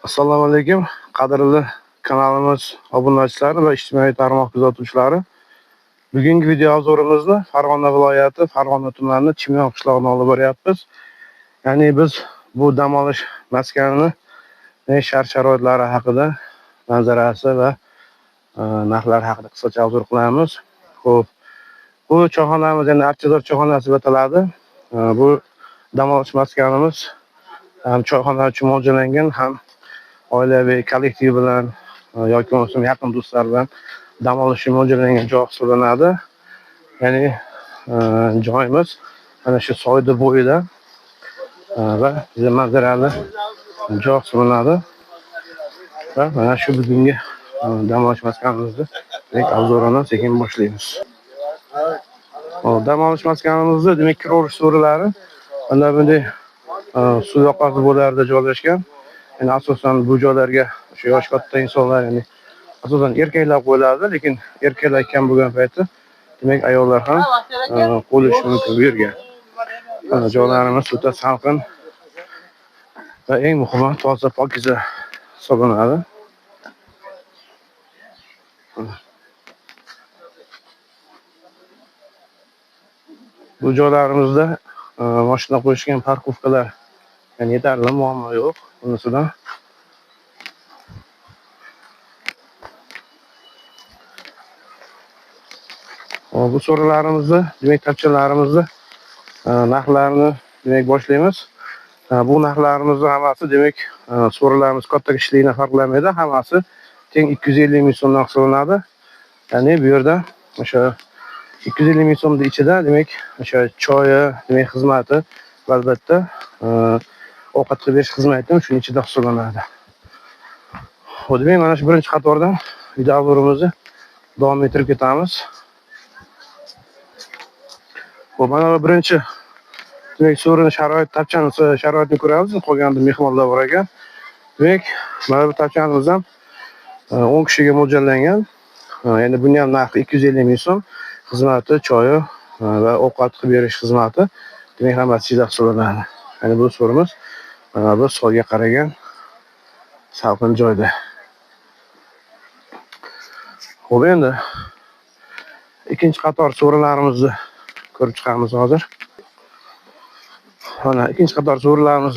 Assalomu alaykum, qadrli kanalimiz obunachilari va ijtimoiy tarmoq kuzatuvchilari. Bugungi video obzorimizni Farg'ona viloyati, Farg'ona tumani Chimyon qishlog'idan olib boryapmiz. Ya'ni biz bu dam olish maskanini shart-sharoitlari haqida, manzarasi va narxlari haqida qisqacha obzor qilamiz. Xo'p, bu choyxonamiz endi Archazor choyxonasi deb ataladi. Bu dam olish maskanimiz ham choyxona uchun mo'ljallangan, ham oilaviy kollektiv bilan yoki bo'lmasam yaqin do'stlar bilan dam olish uchun mo'ljallangan joy hisoblanadi. Ya'ni joyimiz mana shu soyda bo'yida va juda manzarali joy hisoblanadi. Va mana shu bugungi dam olish maskanimizni demak obzorini sekin boshlaymiz. Dam olish maskanimizni demak kiraverish so'rilari mana bunday suv yoqasi bo'larida joylashgan. Ya'ni asosan bu joylarga o'sha yosh katta insonlar, ya'ni asosan erkaklar qo'yiladi, lekin erkaklar kam bo'lgan paytda demak ayollar ham qo'yilishi mumkin bu yerga. Mana joylarimiz o'ta salqin va eng muhimi toza, pokiza hisoblanadi. Bu joylarimizda mashina qo'yishgan parkovkalar, ya'ni yetarli, muammo yo'q bunisidan. Bu so'rilarimizni, demak tapchalarimizni narxlarini demak boshlaymiz. Bu narxlarimizni hammasi demak so'rilarimiz katta kichikligidan farqlanmaydi, hammasi teng 250 ming so'mdan hisoblanadi. Ya'ni bu yerda o'sha 250 ming so'mning ichida demak o'sha choyi, demak xizmati va albatta ovqat qilib berish xizmati ham shuning ichida hisoblanadi. Xo'p, demak mana shu birinchi qatordan video obzorimizni davom ettirib ketamiz. Xo'p, mana bu birinchi demak so'rini sharoit, tapchani sharoitini ko'ramiz. Qolganda mehmonlar bor ekan. Demak, mana bu tapchanimiz ham 10 kishiga mo'ljallangan. Endi buni ham narxi 250 ming so'm. Xizmati, choyi va ovqat qilib berish xizmati demak hammasi ichida hisoblanadi. Ya'ni bu so'rimiz mana bu soyga qaragan salqin joyda. Xo'p, endi ikkinchi qator so'rilarimizni ko'rib chiqamiz hozir. Mana ikkinchi qator so'rilarimiz.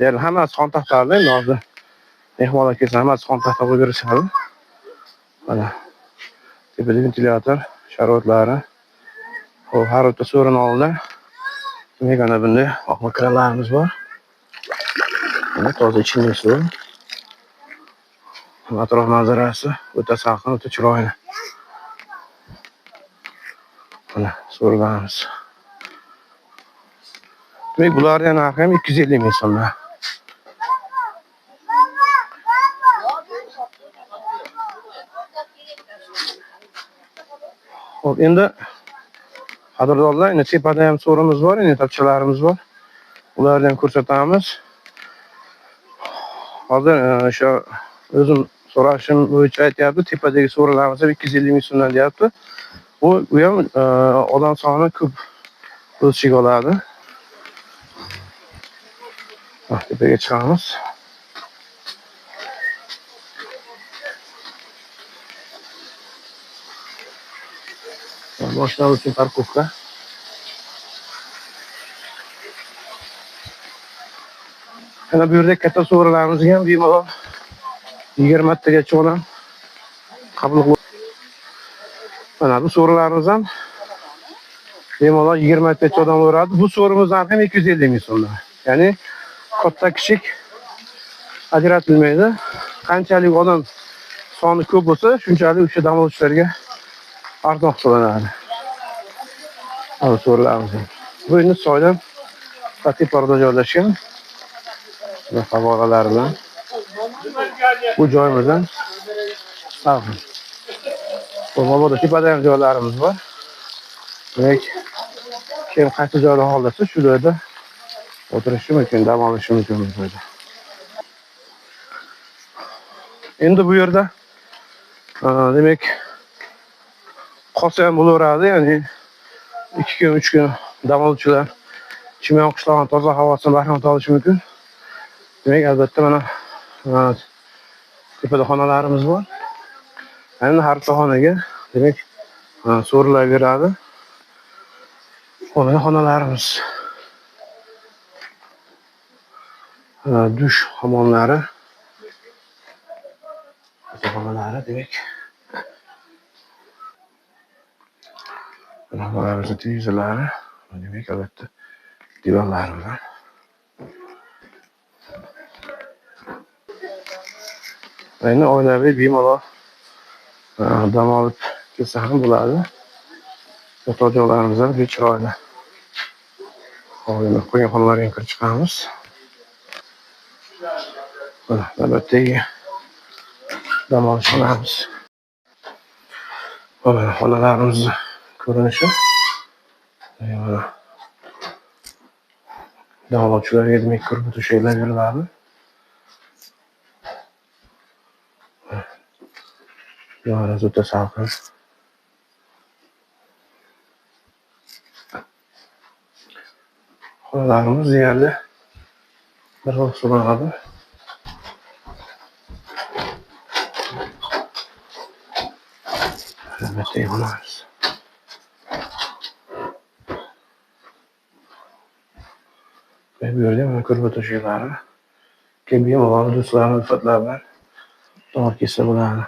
Ya'ni hammasi xon taxtlarda endi hozir mehmonlar kelsa hammasi xon taxta qo'yib berishadi. Mana tepada ventilyator sharoitlari. Xo'p, har bitta so'rini oldida demak mana bunday oqma kranlarimiz bor. Mana toza ichimlik suvi. Atrof manzarasi o'ta salqin, o'ta chiroyli. Mana so'rilarimiz. Demak, bularning narxi ham 250 ming so'mdan. Xo'p, endi qadrdonlar, endi tepada ham so'rimiz bor, endi tapchalarimiz bor. Ularni ham ko'rsatamiz. Hozir o'sha o'zim so'rashim bo'yicha aytyapti, tepadagi so'rilarimiz ham 250 ming so'mdan deyapti. U ham odam soni ko'p o'z ichiga oladi. Tepaga chiqamiz. Mashina uchun parkovka. Mana bu yerda katta so'rilarimizga ham bemalol 20 tagacha odam qabul qilib. Mana bu so'rilarimiz ham bemalol 20 tagacha odam o'radi. Bu so'rimiz narxi ham 250 ming so'mdan. Ya'ni katta kichik ajratilmaydi. Qanchalik odam soni ko'p bo'lsa, shunchalik o'sha dam oluvchilarga arzon hisoblanadi. Mana so'rilarimiz. Bu endi soydan teparoqda joylashgan. Favoralar bilan. Bu joyimizdan salqin. Bu mabodo tepada ham joylarimiz bor. Demak, kim qaysi joyda xohlasa shu joyda o'tirishi mumkin, dam olishi mumkin bu joyda. Endi bu yerda demak qolsa ham bo'laveradi, ya'ni 2 kun, 3 kun dam oluvchilar Chimyon qishlog'ining toza havosini bahramand olishi mumkin. Demak, albatta mana tepada xonalarimiz bor. Endi har bitta xonaga demak so'rilaveradi. Xonalarimiz. Dush hammomlari. Xonalari demak. Xonalarimizning televizorlari, demak albatta divanlari bilan. Endi oilaviy bemalol dam olib kelsa ham bo'ladi. Yotoq joylarimiz ham juda chiroyli. Hozir qo'ygan xonalarga kirib chiqamiz. Mana navbatdagi dam olish xonamiz. Mana xonalarimizni ko'rinishi. Mana dam oluvchilarga demak ko'rpa to'shaklar beriladi. Joyimiz o'ta salqin. Xonalarimiz deyarli bir xil hisoblanadi. Albatta xonamiz. Bu yerda mana ko'rpa to'shaklari, keyin bemalol do'stlar, ulfatlar bilan dam kelsa bo'ladi.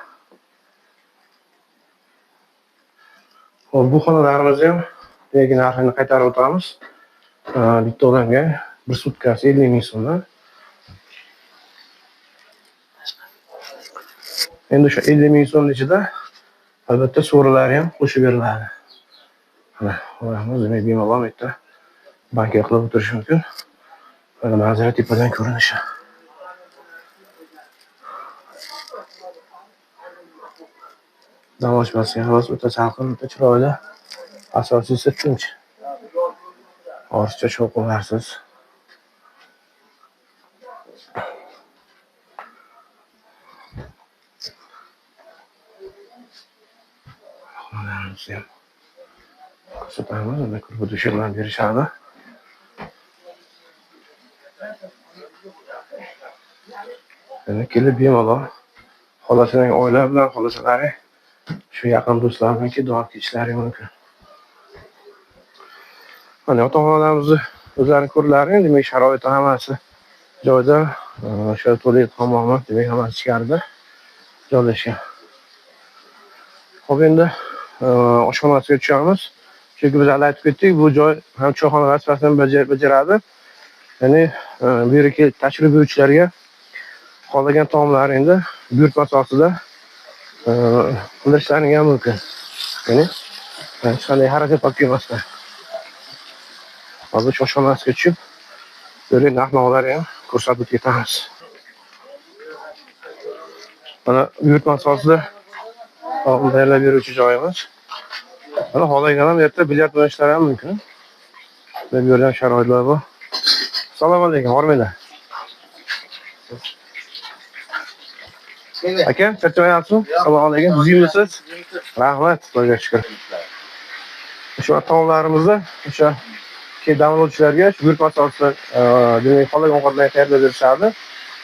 Xo'p, bu xonalarimizni ham demak narxini qaytarib o'tamiz. Bitta odamga bir sutkasi 50 ming so'mdan. Endi o'sha 50 ming so'mning ichida albatta so'rilari ham qo'shib beriladi. Mana xonamiz demak bemalol bu yerda banka qilib o'tirish mumkin. Mana manzara tepadan ko'rinishi. Dam olish maskani o'ta salqin, o'ta chiroyli, asosiysi tinch. Ortiqcha shovqinlarsiz. Xonalarimizni ham ko'rsatamiz. Unda ko'rpa to'shaklarni berishadi. Endi kelib bemalol xohlasalar oila bilan, xohlasalar shu yaqin do'stlar bilan kelib dam ketishlari mumkin. Mana yotoqxonalarimizni o'zlaring ko'rlaring, demak sharoiti hammasi joyida, o'sha tualet hammomi, demak hammasi ichkarida joylashgan. Xo'p, endi oshxonasiga tushamiz. Chunki biz hali aytib ketdik, bu joy ham choyxona vazifasini bajaradi. Ya'ni bu yerga tashrif buyuruvchilarga xohlagan taomlar endi buyurtma asosida qidirishlari ham mumkin. Ya'ni hech qanday harakat olib kelmasdan. Hozir oshxonasiga tushib, böyle narx-navolarni ham ko'rsatib ketamiz. Mana buyurtma asosida taom tayyorlab beruvchi joyimiz. Mana xohlagan ham yerda bilyard o'ynashlari ham mumkin. Bu yerda ham sharoitlar bor. Assalomu alaykum, hormanglar. Aka, charchamayapsizmi? Assalomu alaykum, tuzukmisiz? Rahmat, Xudoga shukr. O'sha taomlarimizni o'sha dam oluvchilarga shu buyurtma asosida demak xohlagan ovqatlarni tayyorlab berishadi.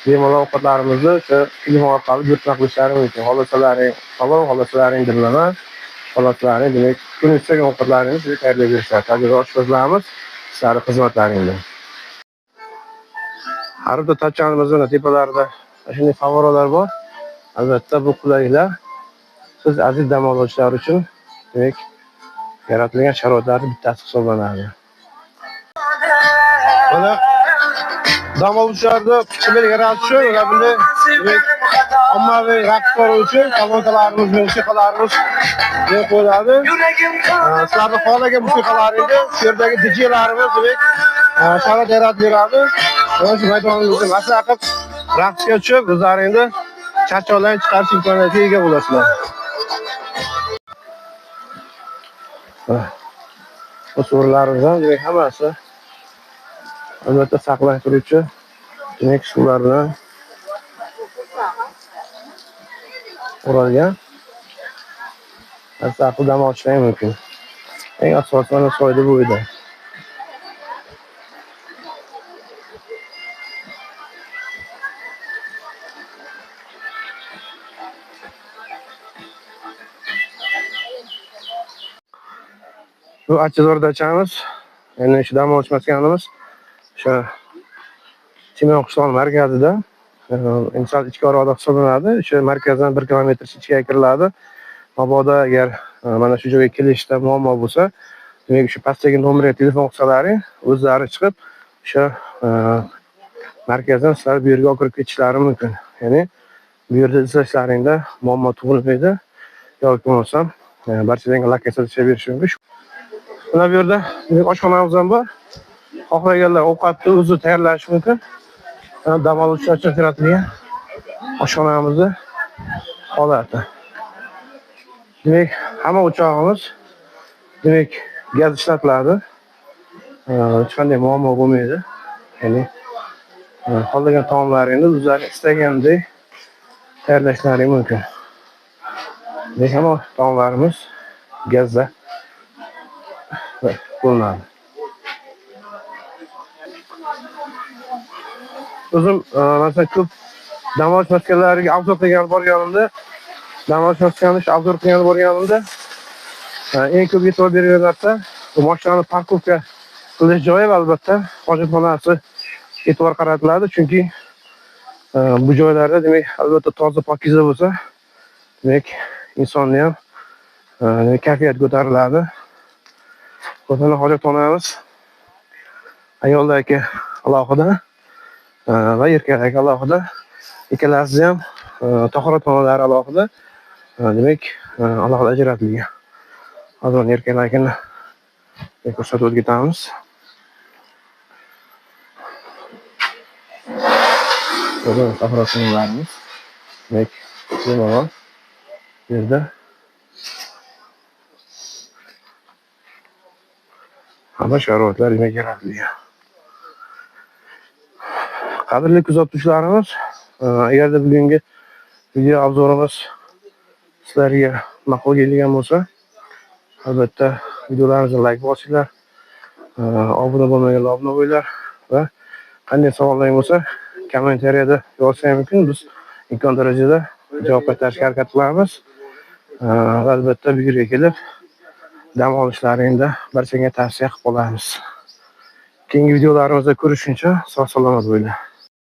Bemalol ovqatlarimizni o'sha telefon orqali buyurtma qilishlari mumkin. Xohlasalaring palov, xohlasalaring dimlama, xohlasalaring demak kun istagan ovqatlaringizni tayyorlab berishadi. Tajriba oshpazlarimiz sizlarning xizmatlaringda. Har bitta tachchanimizning tepalarida shunday favvoralar bor. Albatta bu qulayliklar siz aziz dam oluvchilar uchun demak yaratilgan sharoitlarning bittasi hisoblanadi. Mana dam oluvchilarni qulay yaratish uchun va bunday demak ommaviy raqslar uchun kolonkalarimiz, musiqalarimiz deb qo'yiladi. Sizlarni xohlagan musiqalaringizni shu yerdagi DJlarimiz demak sharoit yaratib beradi. Mana shu maydonimizda maslahat qilib raqsga tushib, o'zlaringni charchoqlarni chiqarish imkoniyatiga ega bo'lasizlar. Bu so'rilarimiz ham demak hammasi albatta saqlanib turuvchi demak suvlar bilan o'ralgan. Maslahat qilib dam olishlar mumkin. Eng asosiysi mana soyda bo'yida. Bu Achchizor dachamiz, ya'ni shu dam olish maskanimiz o'sha Chimyon qishlog'i markazida, inson ichkariroqda hisoblanadi. O'sha markazdan 1 kilometr ichga kiriladi. Mabodo agar mana shu joyga kelishda muammo bo'lsa, demak shu pastdagi nomerga telefon qilsalaring, o'zlari chiqib o'sha markazdan sizlar bu yerga olib kirib ketishlari mumkin. Ya'ni bu yerda izlashlaringda muammo tug'ilmaydi yoki bo'lmasam barchalarga lokatsiya tashlab berishi mumkin. Mana bu yerda demak oshxonamiz ham bor. Xohlaganlar ovqatni o'zi tayyorlashi mumkin. Mana dam oluvchilar uchun yaratilgan oshxonamizni holati. Demak, hamma o'chog'imiz demak gaz ishlatiladi. Hech qanday muammo bo'lmaydi. Ya'ni xohlagan taomlaringni o'zlari istagandek tayyorlashlari mumkin. Demak, hamma taomlarimiz gazda bo'linadi. O'zim masalan ko'p dam olish maskanlariga obzor qilgani borganimda, dam olish maskanini shu obzor qilgani borganimda eng ko'p e'tibor bergan narsa bu mashinani parkovka qilish joyi va albatta hojatxonasi e'tibor qaratiladi, chunki bu joylarda demak albatta toza pokiza bo'lsa, demak insonni ham kayfiyat ko'tariladi. Masalan, hojatxonamiz ayollarga alohida va erkaklarga alohida, ikkalasi ham tahoratxonalari alohida, demak alohida ajratilgan. Hozir erkaklarni ko'rsatib o'tib ketamiz. Tahoratxonalarimiz demak bemalol bu yerda hamma sharoitlar demak yaratilgan. Qadrli kuzatuvchilarimiz, agarda bugungi video obzorimiz sizlarga ma'qul kelgan bo'lsa, albatta videolarimizga like bosinglar, obuna bo'lmaganlar obuna bo'linglar va qanday savollaring bo'lsa kommentariyada yozsangiz mumkin. Biz imkon darajada javob qaytarishga harakat qilamiz. Albatta bu yerga kelib dam olishlaringda barchaga tavsiya qilib qolamiz. Keyingi videolarimizda ko'rishguncha sog' salomat bo'linglar.